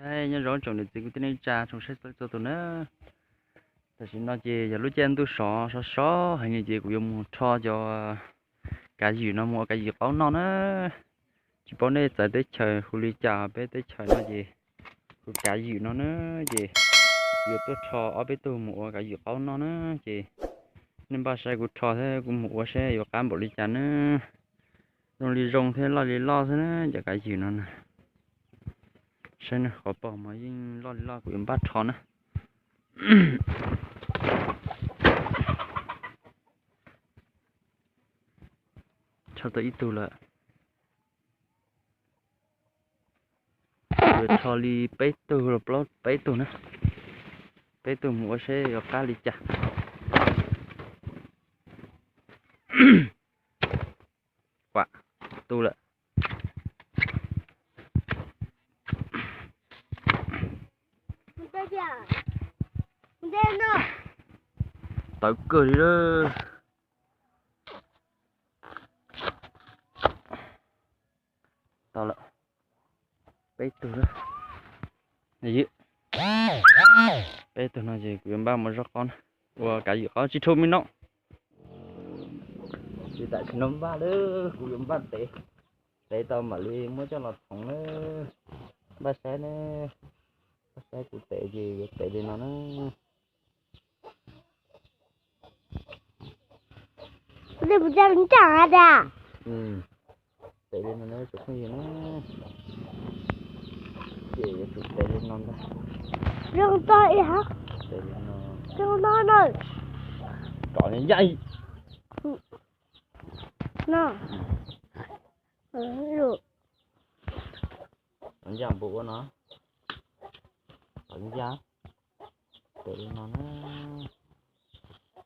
Nyob zoo tsoom niam txiv kwv tij neej tsa tsoom saib txhua tus na. Tam sim no ces yog lub caij ntuj sov sov sov heev li ces kuv yuav mus rho cov kav ywm no mus ua kav ywm qaub noj na. Tsis paub nej txawv teb chaws hu li cas, peb teb chaws no ces hu kav ywm no na. Ces kuv yuav tuaj rho ob peb tug mus ua kav ywm qaub noj na. Ces nej npaj saib kuv rho thiab kuv mus ua seb yuav qab npaum li cas na. Zoo li zoo thiab loj li loj xwb na cov kav ywm no na. Saib na, qhov pom mas yeej loj li loj, kuv yuav npaj rho na. Rho tau ib tug lawm. Yuav rho li peb tug los plaub peb tug na. Peb tug mus ua seb yuav qab li cas. Kuam, tu lawm. Tawv kawg li lawm. Tau lawm. Peb tug lawm. Peb tug no ces kuv yuav npaj mus zoj qaub na, ua kav ywm qaub tsib rhub me no. Ces tam sim no npaj lawm, kuv yuav npaj tev, tev tau mam li muab coj los thoov na. Npaj saib ne, npaj saib kuv tev ces yuav tev li no na. Tev li no na tsoom phooj ywg na. Ces yuav tsum tev li no ntag. Zoo to ib hab. Tev li no. Zoo no na. Kom li ncaj. No. Kom ncaj npua ua no. Kom ncaj. Tev li no na.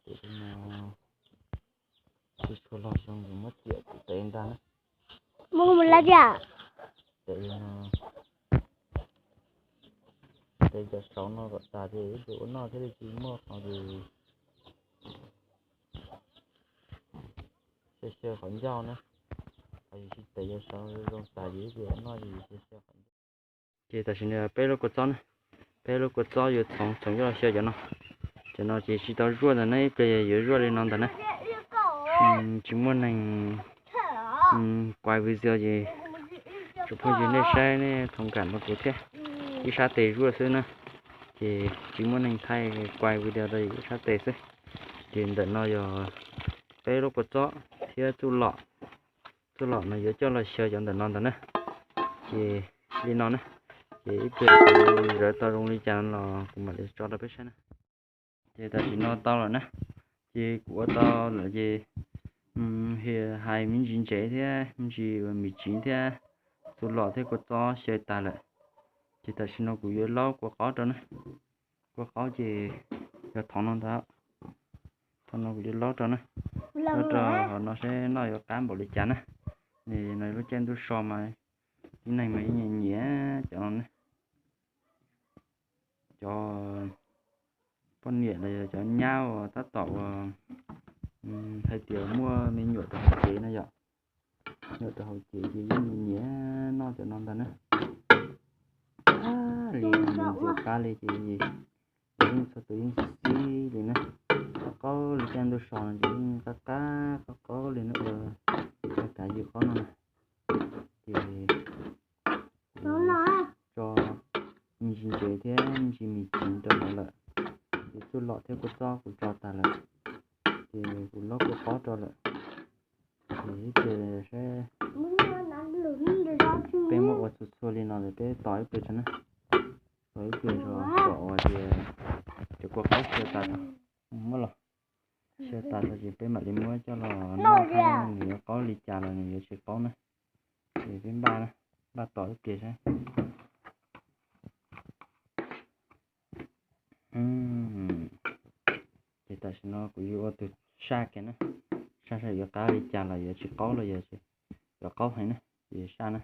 Tev li no. Tsis tshua los zoo, muab ciam kuv tev ntag na. Muab mus lawm tiag. Tev li no. Tev cov saud no kom tas ces ib tug ua noj thiaj li tsis muaj qhov xyaw xyaw qhov ncauj na. Qhov yus tsis tev cov saud zoo tas ces ib tug ua noj ces xyaw xyaw qhov ncauj. Ces tam sim no peb lub kua txob na, peb lub kua txob yuav txhoov txhoov coj los xyaw cov no. Cov no ces tsis tau zuaj ntawm na, ib pliag yuav zuaj li no ntawm na. Tsis muaj neeg kuaj video ces tsoom phooj ywg nej saib nej thov nkam rau kuv thiab. Ib sab tes zuaj xwb na, ces tsis muaj neeg thaij kuaj video rau ib sab tes xwb. Ces ntawm no yog peb lub kua txob thiab txuj lom. Txuj lom no yuav coj los xyaw cov ntawm no ntawd na. Ces li no na, ces ib pliag kuv zawv tau zoo li cas los kuv mam li tso rau peb saib na. Ces tam sim no tau lawm na, ces kuv ua tau lawm ces hais me ntsis ntsev thiab me ntsis mis tsiv thiab txuj lom thiab kua txob xyaw tas lawm. Ces tam sim no kuv yuav laub kua qaub rau na. Kua qaub ces yog thov no ntag. Thov no kuv yuav laub rau na, laub rau hauv no seb noj yuav qab npaum li cas na. Nws no lub caij ntuj so mas tib neeg mas yeej nyiam nyiam cov no na. Cov poj niam los yog cov nyab uas tab tom uas hais tias muaj me nyuam rau hauv tsev na yom, nyuam rau hauv tsev ces yeej nyiam nyiam noj cov no ntag na. Li ntxim qab li ces yeej txhua tus yeej xib xib li na. Qaub qaub li caij ntuj so no ces yeej qab qab qaub qaub li na, ua kav ywm qaub no na. Ces tso me ntsis ntsev thiab me ntsis mis tsiv rau hauv lawm. Ces txuj lom thiab kua txob kuv tso tas lawm, ces kuv laub kua qaub rau lawm. Ces ib pliag saib, peb muab ua txhua txhua li no lawm peb tos ib pliag tso na. Tos ib pliag tso, kom uas tias cov kua qaub xyaw tas tso, muab los xyaw tas tso ces peb mam li muab coj los noj, nws yuav qaub li cas los nws yuav tsis qaub na. Ces peb npaj, npaj tos ib pliag saib. Ces tam sim no kuv yuav ua tus saj kiag na, saj seb yuav qab li cas los yuav tsis qaub los yuav qaub heev na, ces saj na.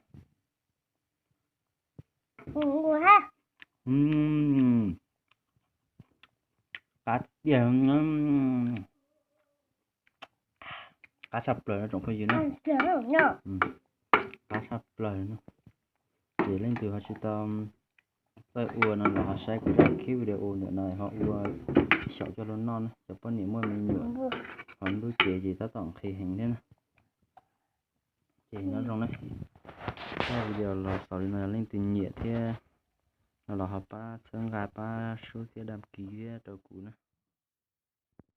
Qab tiag, qab tshaj plaws no tsoom phooj ywg na. Qab tshaj plaws no. Ces leej twg ho tsis tau Txawj ua no los ho saib kuv cov clip video ntawm no ho ua xyaum coj los noj na. Cov poj niam muaj me nyuam ho ntuj ces ces tab tom nqhis heev thiab na. Ces nyob zoo na, txoj video los xaus li no, leej twg nyiam thiab no los ho pab txhawb nqa pab sub thiab dam kis thiab rau kuv na.